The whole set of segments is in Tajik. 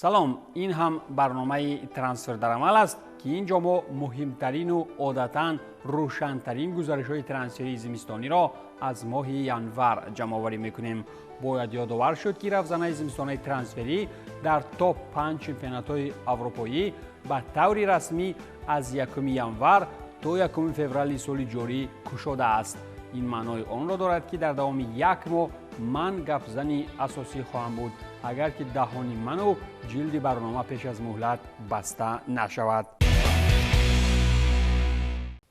Салом, ин ҳам барномаи «Трансфер дар амал» аст, ки ин ҷо мо муҳимтарину одатан рӯшантарин гузаришҳои трансферии зимистониро аз моҳи январ ҷамъоварӣ мекунем. Бояд ёдовар шуд, ки равзанаи зимистонаи трансферӣ дар топ 5 чемпионатҳои аврупоӣ ба таври расмӣ аз 1 январ то 1 феврали соли ҷорӣ кушодааст. Ин маънои онро дорад, ки дар давоми як моҳ ман гапзани асосӣ хоҳам буд, агар ки даҳони ману ҷилди барнома пеш аз муҳлат баста нашавад.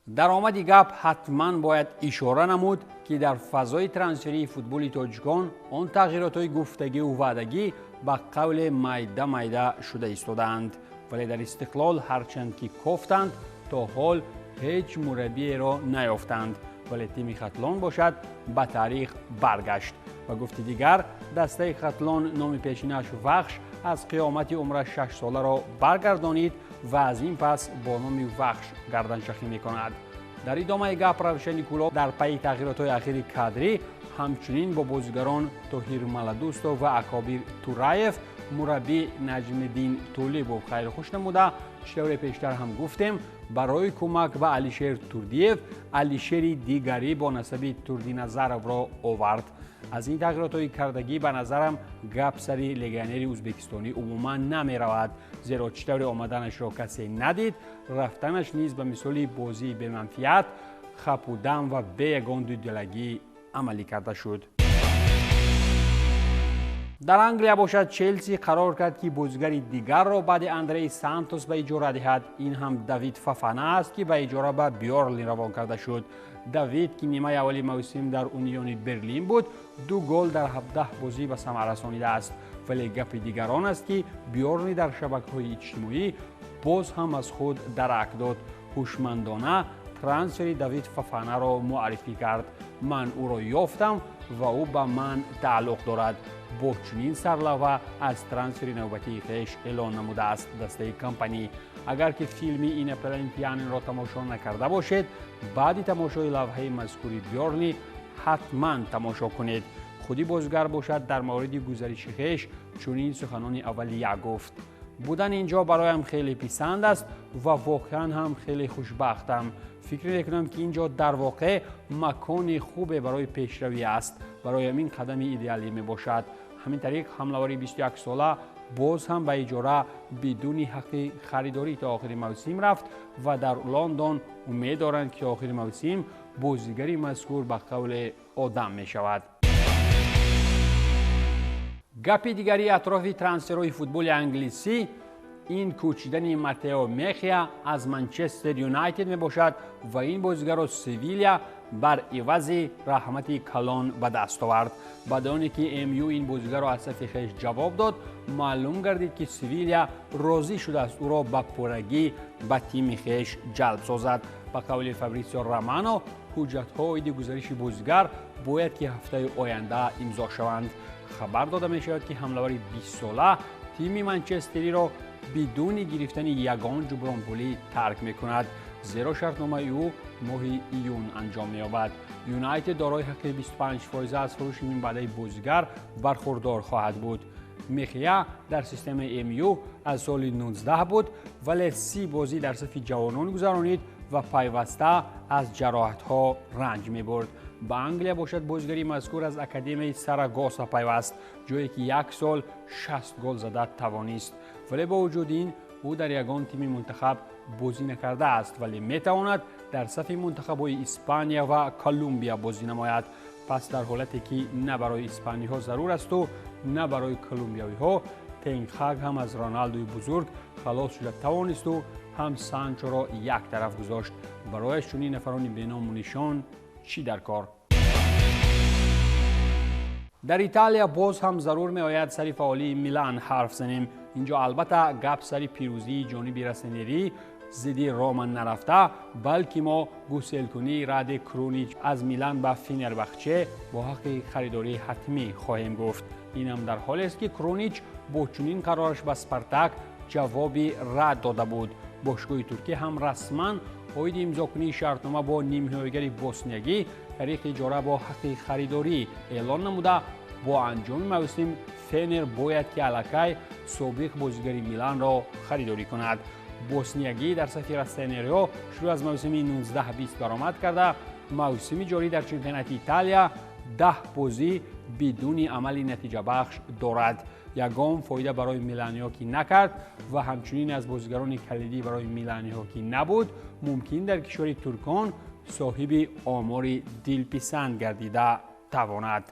Дар омади гап ҳатман бояд ишора намуд, ки дар фазои трансферии футболи тоҷикон он тағйиротҳои гуфтагиву ваъдагӣ ба қавле майда майда шуда истодаанд, вале дар «Истиқлол» ҳарчанд ки кофтанд, то ҳол ҳеҷ мураббиеро наёфтанд. Вале тими «Хатлон» бошад, ба таърих баргашт. Ба гуфти дигар, дастаи «Хатлон», номи пешинаш «Вахш», аз қиёмати умраш 6-соларо баргардонид ва аз ин пас бо номи «Вахш» гарданшахӣ мекунад. Дар идомаи гап, Равшани Кӯлоб дар пайи тағйиротҳои ахири кадрӣ ҳамчунин бо бозигарон Тоҳир Маладӯстов ва Акобир Тураев, мураббӣ Наҷмиддин Толибов хайрхуш намуда, чӣ тавре пештар ҳам гуфтем, барои кӯмак ба Алишер Турдиев Алишери дигарӣ бо насаби Турдиназаровро овард. Аз ин тағйиротҳои кардагӣ, ба назарам, гап сари легионери ӯзбекистонӣ умуман намеравад, зеро чӣ тавре омаданашро касе надид, рафтанаш низ ба мисоли бозии беманфиат, хапудам ва бе ягон дудалагӣ амалӣ карда шуд. Дар Англия бошад, «Челси» қарор кард, ки бозигари дигарро баъди Андрей Сантос ба иҷора диҳад. Ин ҳам Давид Фафана аст, ки ба иҷора ба «Бёрнли» равон карда шуд. Давид, ки нимаи аввали мавсим дар «Униони Берлин» буд, ду гол дар 17 бозӣ ба самар расонидааст. Вале гапи дигарон аст, ки «Бёрнли» дар шабакаҳои иҷтимоӣ боз ҳам аз худ дарак дод, ҳушмандона трансфери Давид Фафанаро муаррифӣ кард. «Ман ӯро ёфтам ва ӯ ба ман тааллуқ дорад», бо чунин сарлавҳа аз трансфери навбатии хеш эълон намудааст дастаи Компанӣ. Агар ки филми «Инопланетянин»ро тамошо накарда бошед, баъди тамошои лавҳаи мазкури «Бёрнли» ҳатман тамошо кунед. Худи бозигар бошад, дар мавриди гузариши хеш чунин суханони аввалия гуфт: «Будан ин ҷо бароям хеле писанд аст ва воқеан ҳам хеле хушбахтам. Фикр мекунам, ки ин ҷо дар воқеъ макони хубе барои пешравӣ аст. Бароям ин қадами идеалӣ мебошад». Ҳамин тариқ, ҳамлавари 21-сола боз ҳам ба иҷора бидуни ҳаққи харидорӣ то охири мавсим рафт ва дар Лондон умед доранд, ки то охири мавсим бозигари мазкур ба қавле одам мешавад. Гапи дигари атрофи трансферҳои футболи англисӣ ин кӯчидани Матео Мехия аз «Манчестер Юнайтед» мебошад ва ин бозигарро «Севиля» бар ивази раҳмати калон ба даст овард. Баъди оне ки МЮ ин бозигарро аз сафи хеш ҷавоб дод, маълум гардид, ки «Севиля» розӣ шудааст ӯро ба пуррагӣ ба тими хеш ҷалб созад. Ба қавли Фабрисио Романо, ҳуҷҷатҳо оиди гузариши бозигар бояд ки ҳафтаи оянда имзо шаванд. Хабар дода мешавад, ки ҳамлавари 20-сола тими манчестериро бидуни гирифтани ягон ҷубронпулӣ тарк мекунад, зеро шартномаи ӯ моҳи июн анҷом меёбад. «Юнайтед» дорои ҳаққи 25 фоиза аз фурӯши минбаъдаи бозигар бархурдор хоҳад буд. Мехия дар системаи МЮ аз соли 19 буд, вале 30 бозӣ дар сафи ҷавонон гузаронид ва пайваста аз ҷароҳатҳо ранҷ мебурд. Ба Англия бошад, бозигари мазкур аз академияи Сарагоса пайваст, ҷое ки як сол 60 гол зада тавонист. Вале бо вуҷуди ин, ӯ дар ягон тими мунтахаб бозӣ накардааст, вале метавонад дар сафи мунтахабҳои Испания ва Колумбия бозӣ намояд. Пас дар ҳолате ки на барои испаниҳо зарур асту на барои колумбиявиҳо, Тенхаг ҳам аз Роналдуи бузург халос шуда тавонисту ҳам Санчоро як тараф гузошт. Барояш чунин нафарони беному нишон чӣ дар кор? Дар Италия боз ҳам зарур меояд сари фаъолии «Милан» ҳарф занем. Инҷо албатта гап сари пирӯзии ҷониби россонери зидди «Рома» нарафта, балки мо гуселкунии Раде Крунич аз «Милан» ба «Фенербахче» бо ҳаққи харидории ҳатмӣ хоҳем гуфт. Инам дар ҳолест, ки Крунич бо чунин қарораш ба «Спартак» ҷавоби рад дода буд. Бошгоҳи туркӣ ҳам расман оиди имзокунии шартнома бо нимҳимоягари босниягӣ тариқи иҷора бо ҳаққи харидорӣ эълон намуда. Бо анҷоми мавсим Фенер бояд ки аллакай собиқ бозигари Миланро харидорӣ кунад. Босниягӣ дар сафи россонериҳо шурӯъ аз мавсими 19-20 баромад карда, мавсими ҷорӣ дар чемпионати Италия 10 бозӣ бидуни амали натиҷабахш дорад. Ягон фоида барои миланиҳо ки накард ва ҳамчунин аз бозигарони калидӣ барои миланиҳо ки набуд, мумкин дар кишвари туркон соҳиби омори дилписанд гардида тавонад.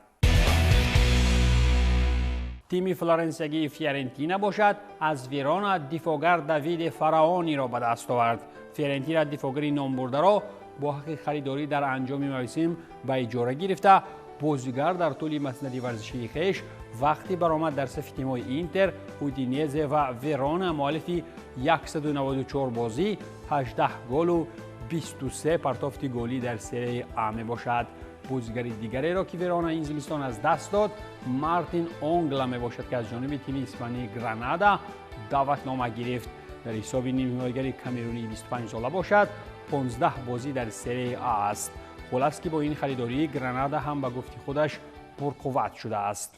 Тими флоренсиягии Фиорентина бошад, аз Верона дифоъгар Давиде Фараониро ба даст овард. Фиорентина дифоъгари номбурдаро бо ҳаққи харидорӣ дар анҷоми мавсим ба иҷора гирифта, бозигар дар тӯли маснади варзишии хеш вақти баромад дар сафи тимҳои Интер, Удинезе ва Верона муаллифи 194 бозӣ, 18 голу 23 партофти голӣ дар серияи А мебошад. Бозигари дигареро ки Верона ин зимистон аз даст дод, Мартин Онгла мебошад, ки аз ҷониби тими испании Гранада даъватнома гирифт. Дар ҳисоби нимҳимоягари камерунии 25 сола бошад, 15 бозӣ дар серияи А аст. Хулас ки бо ин харидорӣ Гранада ҳам ба гуфти худаш пурқувват шудааст.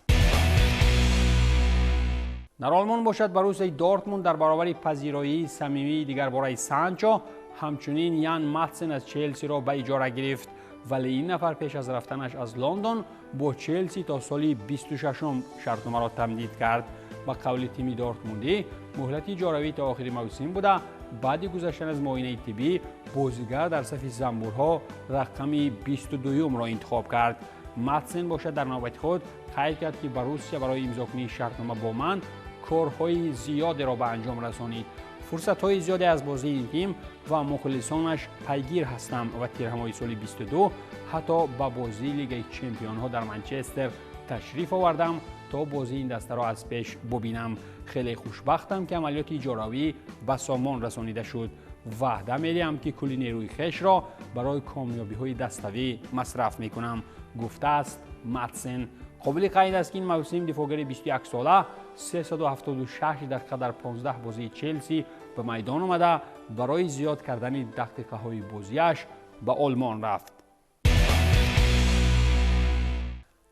Дар Олмон бошад, Боруссияи Дортмунд дар баробари пазироии самимии дигарбораи Санчо ҳамчунин Ян Матсен аз Челсиро ба иҷора гирифт. Вале ин нафар пеш аз рафтанаш аз Лондон бо Челси то соли 26 шартномаро тамдид кард. Ба қавли тими дортмундӣ, муҳлати иҷоравӣ то охири мавсим буда, баъди гузаштан аз муоинаи тиббӣ бозигар дар сафи занбурҳо рақами 22-ро интихоб кард. Матсен бошад, дар навбати худ қайд кард, ки Боруссия барои имзокунии шартнома бо ман корҳои зиёдеро ба анҷом расонид. Фурсатҳои зиёде аз бозии ин тим ва мухлисонаш пайгир ҳастам ва тирҳамои соли 22 ҳатто ба бозии Лигаи чемпионҳо дар Манчестер ташриф овардам, то бозии ин дастаро аз пеш бубинам. Хеле хушбахтам, ки амалиёти иҷоравӣ ба сомон расонида шуд. Ваъда медиҳам, ки кулли нерӯи хешро барои комёбиҳои даставӣ масраф мекунам, гуфтааст Матсен. Қобили қайд аст, ки ин мавсим дифоъгари 21сола 376 дақиқа дар 15 бозии Челси ба майдон омада, барои зиёд кардани дақиқаҳои бозиаш ба Олмон рафт.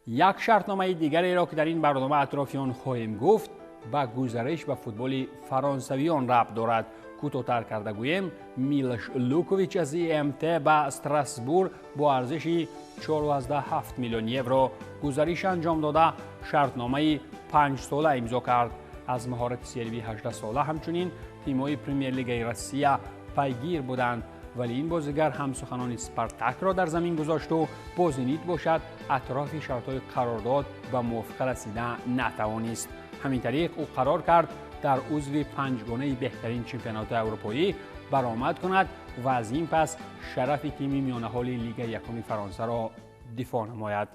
Як шартномаи дигареро, ки дар ин барнома атрофи он хоҳем гуфт, ба гузариш ба футболи фаронсавиён рабт дорад. Кӯтоҳтар карда гӯем, Милош Лукович аз ИМТ ба Страсбур бо арзиши 4,7 миллион евро гузариш анҷом дода, шартномаи 5сола имзо кард. Аз маҳорати сербии 18сола ҳамчунин тимҳои Премер-лигаи Россия пайгир буданд, вале ин бозигар ҳам суханони Спартакро дар замин гузошту бо Зенит бошад атрофи шартҳои қарордод ба мувофиқа расида натавонист. Ҳамин тариқ ӯ қарор кард дар узви панҷгонаи беҳтарин чемпионатҳои аврупоӣ баромад кунад ва аз ин пас шарафи тими миёнаҳоли Лигаи якуми Фаронсаро дифоъ намояд.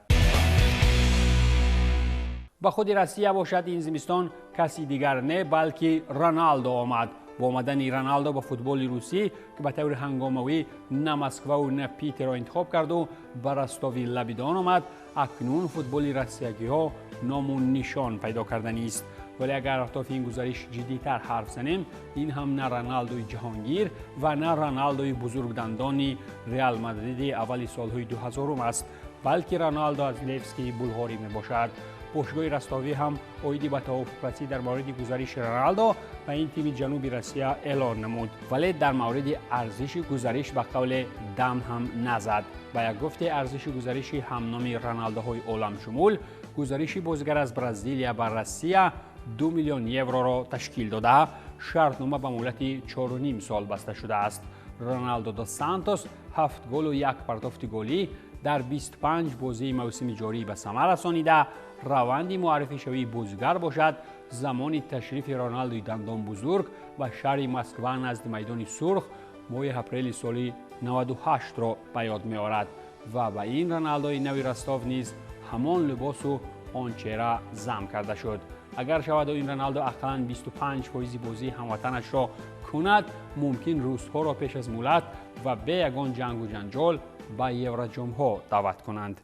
Ба худи Россия бошад, ин зимистон каси дигар не, балки Роналдо омад. Бо омадани Роналдо ба футболи русӣ, ки ба таври ҳангомавӣ на Москваву на Питерро интихоб карду ба Ростови лабидон омад, акнун футболи россиягиҳо ному нишон пайдо карданист. Вале агар атрофи ин гузариш ҷиддитар ҳарф занем, ин ҳам на Роналдои ҷаҳонгир ва на Роналдои бузургдандони Реал Мадриди аввали солҳои 2000 аст, балки Роналдо аз Левскии булғорӣ мебошад. Бошгоҳи ростовӣ ҳам оиди ба тавофуқрасӣ дар мавриди гузариши Роналдо ба ин тими ҷануби Россия эълон намуд, вале дар мавриди арзиши гузариш ба қавле дам ҳам назад. Ба як гуфте, арзиши гузариши ҳамноми роналдоҳои оламшумул, гузариши бозигар аз Бразилия ба Россия 2 миллион евроро ташкил дода, шартнома ба муҳлати 4,5 сол баста шудааст. Роналдо до Сантос 7 голу як партофти голӣ дар 25 бозии мавсими ҷорӣ ба самар расонида. Раванди муаррифишавии бозигар бошад, замони ташрифи Роналдои дандонбузург ба шаҳри Москва назди майдони Сурх моҳи апрели соли 98-ро ба ёд меорад ва ба ин Роналдои нави Ростов низ ҳамон либосу он чеҳра зам карда шуд. Агар шаваду ин Роналдо ақаллан 25 фоизи бозии ҳамватанашро кунад, мумкин русҳоро пеш аз муҳлат ва бе ягон ҷангу ҷанҷол ба евроҷомҳо даъват кунанд.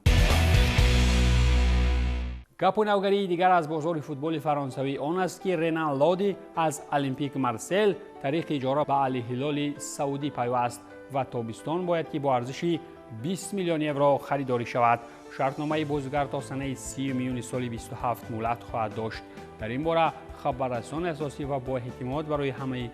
Гапу навгарии дигар аз бозори футболи фаронсавӣ он аст, ки Ренан Лоди аз Олимпик Марсел тариқи иҷора ба Алҳилоли Саудӣ пайваст ва тобистон бояд ки бо арзиши 20 миллион евро харидорӣ шавад. Шартномаи бозигар то санаи 30 июни соли 27 муҳлат хоҳад дошт. Дар ин бора хабаррасони асосӣ ва боэътимод барои ҳамаи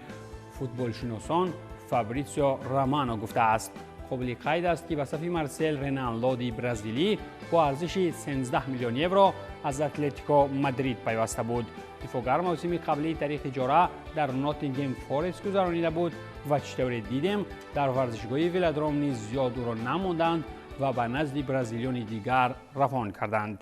футболшиносон Фабритсио Романо гуфтааст. Қобили қайд аст, ки ба сафи Марсел Ренан Лоди бразилӣ бо арзиши 13 миллион евро аз Атлетико Мадрид пайваста буд. Дифоъгар мавсими қаблии тариқи иҷора дар Ноттингем Форест гузаронида буд ва чӣ тавре дидем, дар варзишгоҳи Велодром низ зиёд ӯро намонданд ва ба назди бразилиёни дигар равон карданд.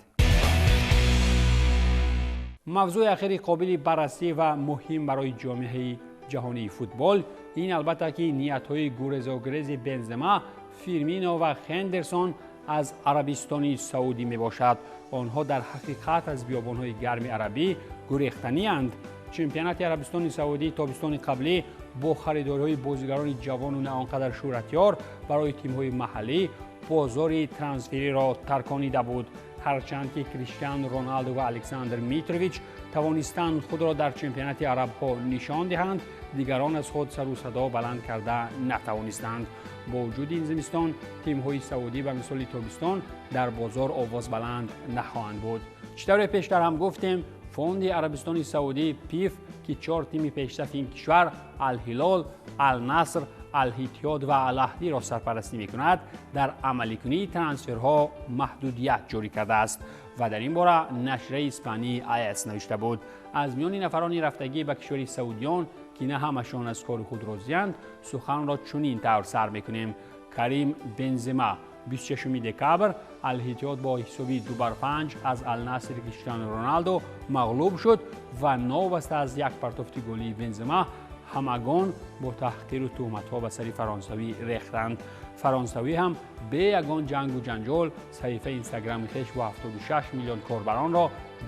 Мавзӯи ахири қобили баррасӣ ва муҳим барои ҷомеаи ҷаҳонии футбол ин албатта ки ниятҳои гурезогурези Бензема, Фирмино ва Хендерсон аз Арабистони Саудӣ мебошад. Онҳо дар ҳақиқат аз биёбонҳои гарми арабӣ гурехтанианд. Чемпионати Арабистони Саудӣ тобистони қаблӣ бо харидориҳои бозигарони ҷавону на он қадар шӯҳратёр барои тимҳои маҳаллӣ бозори трансфериро тарконида буд. Ҳарчанд ки Криштиану Роналду ва Александр Митрович тавонистанд худро дар чемпионати арабҳо нишон диҳанд, дигарон аз худ сару садо баланд карда натавонистанд. Бо вуҷуди ин зимистон тимҳои саудӣ ба мисоли тобистон дар бозор овозбаланд нахоҳанд буд. Чӣ тавре пештар ҳам гуфтем, фонди Арабистони Саудӣ ПИФ, ки чор тими пешсафи ин кишвар Алҳилол, Алнаср, Алҳиттиҳод ва Алаҳлиро сарпарастӣ мекунад, дар амаликунии трансферҳо маҳдудият ҷорӣ кардааст ва дар ин бора нашрияи испании АС навишта буд. Аз миёни нафарони рафтагӣ ба кишвари саудиён, ки на ҳамашон аз кори худ розиянд, суханро чунин тавр сар мекунем. Карим Бензема. 26 декабр Алҳиттиҳод бо ҳисоби 2-5 аз Алнасри Криштиану Роналдо мағлуб шуд ва новобаста аз як партофти голии Бензема ҳамагон бо таҳқиру туҳматҳо ба сари фаронсавӣ рехтанд. Фаронсавӣ ҳам бе ягон ҷангу ҷанҷол саҳифаи Инстаграми хеш бо 76 миллион корбаронро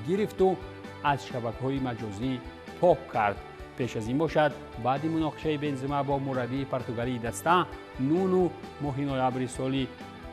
гирифту аз шабакаҳои маҷозӣ пок кард. Пеш аз ин бошад, баъди муноқишаи Бензема бо мураббии португалии даста Нуну моҳи ноябри соли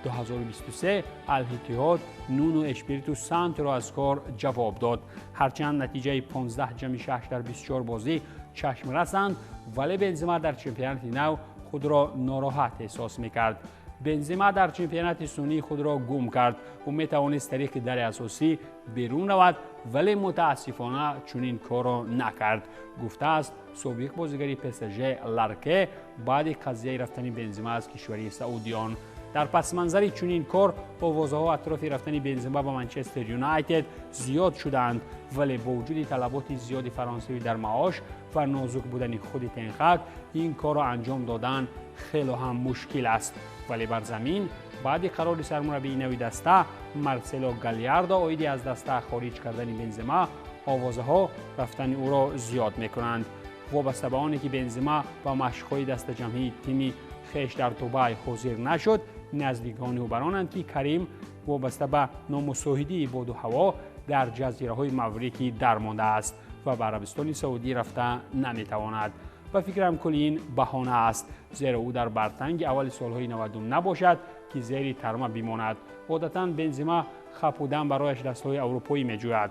2023 Алҳиттиҳод Нуну Эшпириту Санторо аз кор ҷавоб дод. Ҳарчанд натиҷаи 15 ҷамъи 6 дар 24 бозӣ чашм расанд, вале Бензема дар чемпионати нав худро нороҳат эҳсос мекард. Бензема дар чемпионати суннӣ худро гум кард. Ӯ метавонист тариқи дари асосӣ берун равад, вале мутаассифона чунин корро накард, гуфтааст собиқ бозигари ПСЖ Ларке баъди қазияи рафтани Бензема аз кишвари саудиён. Дар пасманзари чунин кор овозаҳо атрофи рафтани Бензема ба Манчестер Юнайтед зиёд шуданд, вале бо вуҷуди талаботи зиёди фаронсавӣ дар маош ва нозук будани худи Тенхак ин корро анҷом додан хело ҳам мушкил аст. Вале бар замин баъди қарори сармураббии нави даста Марсело Галярдо оиди аз даста хориҷ кардани Бензема овозаҳо рафтани ӯро зиёд мекунанд. Вобаста ба оне ки Бензема ба машқҳои дастаҷамъии тими хеш дар Дубай ҳозир нашуд, наздикони ӯ баронанд, ки Карим вобаста ба номусоҳидии боду ҳаво дар ҷазираҳои Маврикӣ дармондааст ва ба Арабистони Саудӣ рафта наметавонад. Ба фикрам, кулли ин баҳона аст, зеро ӯ дар бартанги аввали солҳои 90 набошад, ки зери тарма бимонад. Одатан Бензема хапудан барояш дастҳои аврупоӣ меҷӯяд.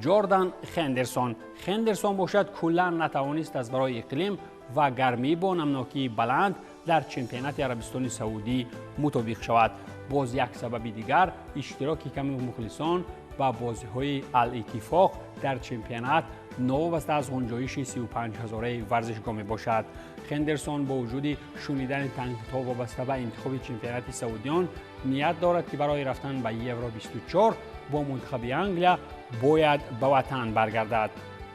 Ҷордан Хендерсон. Хендерсон бошад, куллан натавонист аз барои иқлим ва гармӣ бо намнокии баланд дар чемпионати Арабистони Саудӣ мутобиқ шавад. Боз як сабаби дигар иштироки ками мухлисон ба бозиҳои Алиттифоқ дар чемпионат новобаста аз ғунҷоиши 35 ҳазораи варзишгоҳ мебошад. Хендерсон бо вуҷуди шунидани танқидҳо вобаста ба интихоби чемпионати саудиён ният дорад, ки барои рафтан ба Евро 24 бо мунтахаби Англия бояд ба ватан баргардад.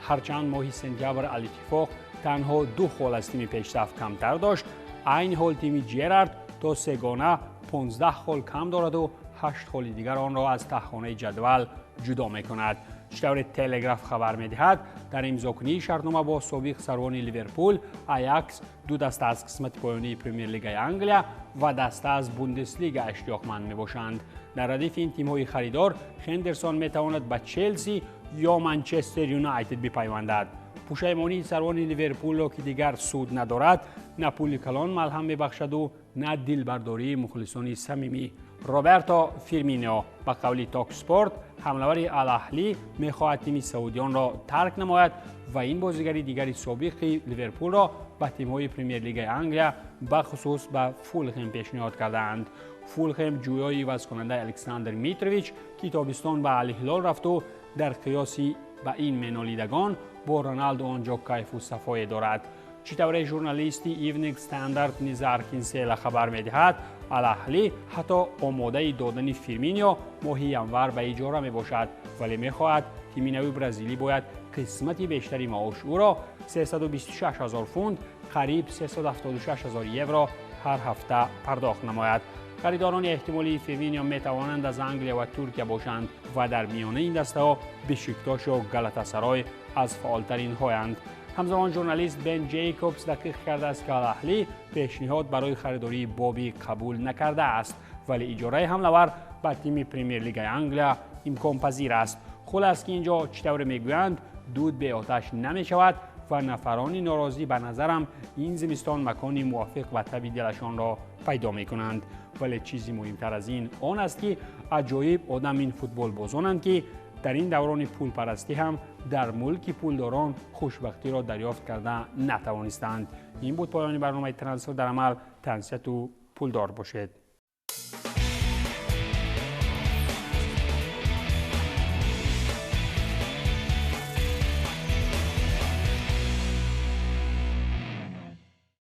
Ҳарчанд моҳи сентябр Алиттифоқ танҳо ду хол аз тими пешсаф камтар дошт, айни ҳол тими Ҷерард то сегона 15 хол кам дораду 8 холи дигар онро аз таҳхонаи ҷадвал ҷудо мекунад. Чӣ тавре Телеграф хабар медиҳад, дар имзокунии шартнома бо собиқ сарвони Ливерпул, Аякс ду даста аз қисмати поёнии Премер-лигаи Англия ва даста аз Бундеслига иштиёқманд мебошанд. Дар радифи ин тимҳои харидор Хендерсон метавонад ба Челси ё Манчестер Юнайтед бипайвандад. Пушаймонии сарвони Ливерпулро, ки дигар суд надорад, на пули калон малҳам мебахшаду на дилбардории мухлисони самимӣ. Роберто Фирмино. Ба қавли Токспорт, ҳамлавари Алаҳлӣ мехоҳад тими саудиёнро тарк намояд ва ин бозигари дигари собиқи Ливерпулро ба ба тимҳои Премер-лигаи Англия, бахусус ба Фулхем пешниҳод кардаанд. Фулхем ҷӯёи ивазкунандаи Александр Митрович, ки тобистон ба Алҳилол рафту дар қиёси ба ин менолидагон бо Роналду он ҷо кайфу сафое дорад. Чӣ тавре журналисти Ивнинг Стандарт Низар Кинсела хабар медиҳад, Алаҳлӣ ҳатто омодаи додани Фирминио моҳи январ ба иҷора мебошад, вале мехоҳад тими нави бразилӣ бояд қисмати бештари маош ӯро 326 ҳазор фунт, қариб 376 ҳазор евро, ҳар ҳафта пардохт намояд. Харидорони эҳтимолии Фирминио метавонанд аз Англия ва Туркия бошанд ва дар миёнаи ин дастаҳо Бешиктошу Галатасарой аз фаъолтаринҳоянд. Ҳамзамон журналист Бен Ҷейкобс дақиқ кардааст, ки Алаҳлӣ пешниҳод барои харидории Боби қабул накардааст, вале иҷораи ҳамлавар ба тими Премер-лигаи Англия имконпазир аст. Хулас, ки ин ҷо чӣ тавре мегӯянд, дуд беоташ намешавад ва нафарони норозӣ ба назарам ин зимистон макони мувофиқ ба таби дилашонро пайдо мекунанд. Вале чизи муҳимтар аз ин он аст, ки аҷоиб одам ин футболбозонанд, ки дар ин даврони пулпарастӣ ҳам дар мулки пулдорон хушбахтиро дарёфт карда натавонистанд. Ин буд поёни барномаи Трансфер дар амал. Тансияту пулдор бошед.